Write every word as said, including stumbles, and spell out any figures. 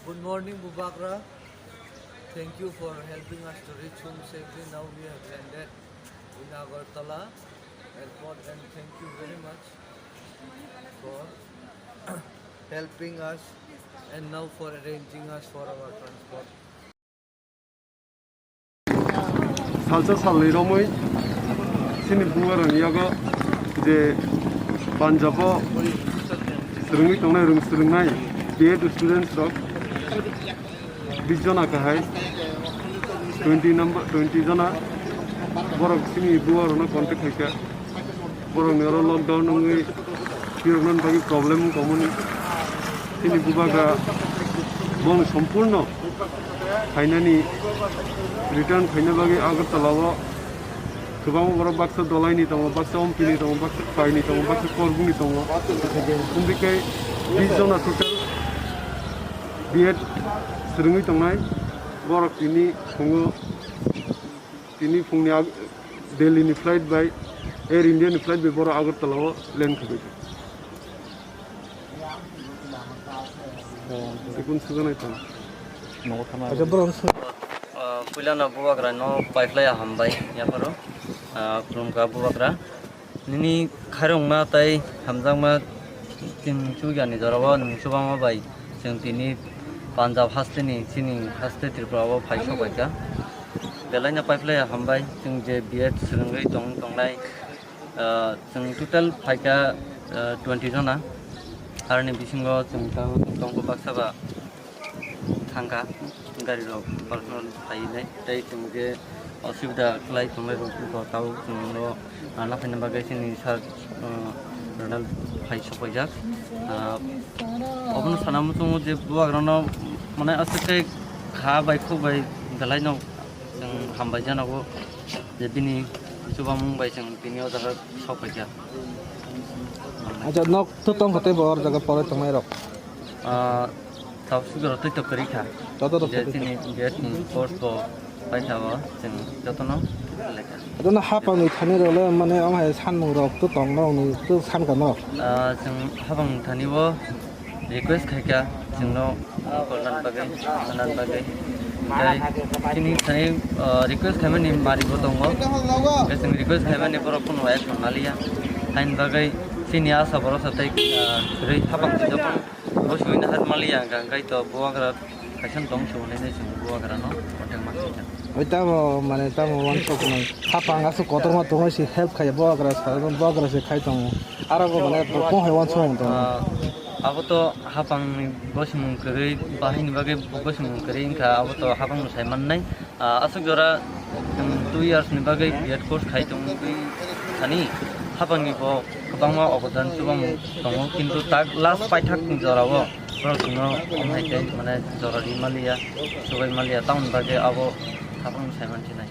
Good morning, Bubagra. Thank you for helping us to reach home safely. Now we have landed in Agartala airport, and thank you very much for helping us and now for arranging us for our transport. Salsa salni romwi chini buarokni yago je Punjab-o swrwngwi tongnai, rwng swrwngnai B Ed students rok bis jona kahai, twenty number, twenty jona borok chini buarokno contact khaikha. Borokni oro lockdown wngwi phiyoknani bagwi problem wng tongmani. Chini bubagra bong sompurno phainani, return phaina bagwi Agartala-o kwbangma borok, baksa Dolaini tongo, baksa Ompini tongo, baksa Khwaini tongo, baksa Korbuni tongo. Wngwi khe bis jona total B Ed swrwngwi tongnai. Borok tini phungo Tini phungni ag-, Delhi ni flight bai, Air India ni flight bai borok Agartala o land khabai. Sikun suganai tong. Nogo thama. Acha, borok su- Ah, puilano bubagra no paiphlai hambai yapharo. Ah, khulumkha bubagra. Nini khairokma tei hamjakma chwng chukya ni jorao nwng chubama bai chwng tini Punjab haste ni chini haste Tripura o phai sok bai kha. Belai no paiphlai hambai chwng je B Ed swrwngwi tong tongnai, ah, chwng total phai kha, ah, twenty jona. Aroni bisingo chwng tang tongkha baksa ba thangkha, gari rok personal phainai, tei chwng je osubida khlai tongnai rok bo tabuk chwng no rana phaina bagwi chini sir, uh, Ronald phai sokpaijak. Uh, obono sana muchungo je bubagra no mane aswk khe kha bai khuk bai belai no chwng hambai janogo je bini chubamung bai chwng tini o jaga sokpaijak. Acha, nok to tong kha tei bo or jaga pore tongnai rok? Ah, tau sugro twi to kwrwi kha. Joto rok je kwrwi kha. Chini gate ni force bo paitha o chwng jotono lekha. Jono hapang ni thani rok le mane omo hai sanmung rok to tong rok ni to san kha no? Ah, chwng hapang thani o request khai kha chwngno korna bagwi, sana bagwi. Tei chini thani, ah, request khaimani mari bo tongo. Tei chwng request khaimani borok kuno action naliya. Hain bagwi chini asa borok sa tei, ah, kwrwi hapang si jotono. Bo suina hat maliya hwnkha, hwnkhe to bubagra kaisa tong suinai nai chwng bubagrano kothai ma khaikha. Oi tamo, mane, tamo wansok nai. Hapang aswk kotorma tongwi se help khaiya bubagra sa, bubagra se khai tongo. Aro bo, mane, kok hai wansok tongo. Ah, abo to hapangni bo simung kwrwi, bahini bagwi bo simung kwrwi wngkha, abo to hapangno sai mannai. Ah, aswk jora, um, two years ni bagwi B Ed course khai tongwi thani, hapangni bo kwbangma obodan chubamung tongo, kintu tak last paithak ni jorao borok chwngno omo hai khe mane jora ri maliya, chubai maliya, tamoni bagwi abo hapang sai mansinai.